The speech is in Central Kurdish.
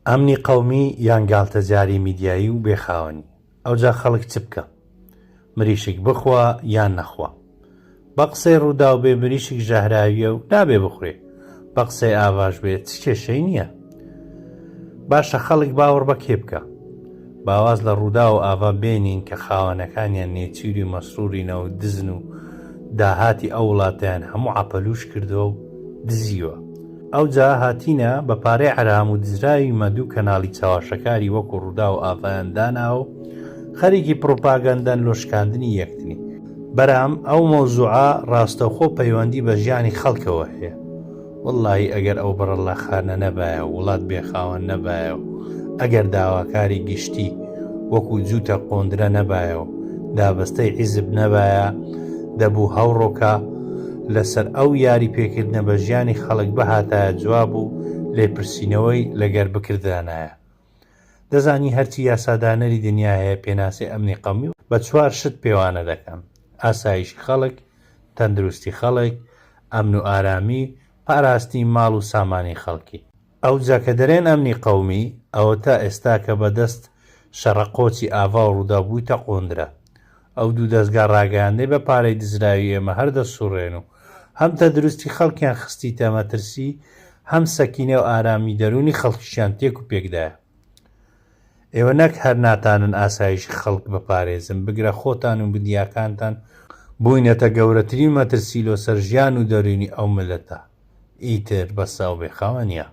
ئەمنی قەومی یان گالتەجاری میدیایی و بێ خاوەنی. ئەوجا خەڵک چ بکا؟ مریشک بخوا یان نەخوا؟ بە قسەی ڕووداو بێ مریشک ژەهراویە و نابێ بخورێ، بە قسەی ئاڤاش بێ چ کێشەی نییە. باشە خەڵک باوەڕ بە کێ بکا؟ با واز لە ڕووداو و ئاڤا بێنین کە خاوەنەکانیان نێچیری و مەسرورینە و دزن و داهاتی ئەو وڵاتەیان هەموو عەپەلوش کردوە و دزیوە. ئەوجا هاتینە بە پارەی عەرام و دزراوی مە دوو کەناڵی چەواشەکاری وەکو ڕووداو و ئاڤایان داناوە و خەریکی پڕوپاگەندەن لۆ شکاندنی یەکتری. برام ئەو مەوزوعە ڕاستەوخۆ پەیوەندی بە ژیانی خەڵکەوە هەیە. وەڵاهی ئەگەر ئەو بەڕەڵاخانە نەبایە و وڵات بێ خاوەن نەبایە و ئەگەر داواکاری گشتی وەکو جووتە قۆندرە نەبایە و دابەستەی حیزب نەبایە دەبوو هەوڕۆکە لەسەر ئەو یاری پێکردنە بە ژیانی خەڵک بهاتایە جواب و لێپرسینەوەی لەگەر بکردرانایە. دەزانی هەرچی یاسادانەری دنیا هەیە پێناسەی ئەمنی قەومی بە چوار شت پێوانە دەکەن، ئاسایشی خەڵک، تەندروستی خەڵک، ئەمن و ئارامی، پاراستنی ماڵ و سامانی خەڵکی. ئەوجا کە دەرێن ئەمنی قەومی، ئەوەتا ئێستاکە بە دەست شەڕە قۆچی ئاڤا و ڕووداو بوویتە قۆندرە. ئەو دوو دەزگا ڕاگەیاندنەی بە پارەی دزراوی ئێمە هەر دەسوڕێن و هەم تەندروستی خەڵکیان خستیتە مەترسی هەم سەکینە و ئارامی دەروونی خەڵکیشیان تێک و پێکدایە. ئێوە نەک هەر ناتانن ئاسایشی خەڵک بپارێزن بگرە خۆتان و میدیاکانتان بووینەتە گەورەترین مەترسی لۆ سەر ژیان و دەروونی ئەو میللەتە. ئیتر بەسە ئەو بێخاوەنیە.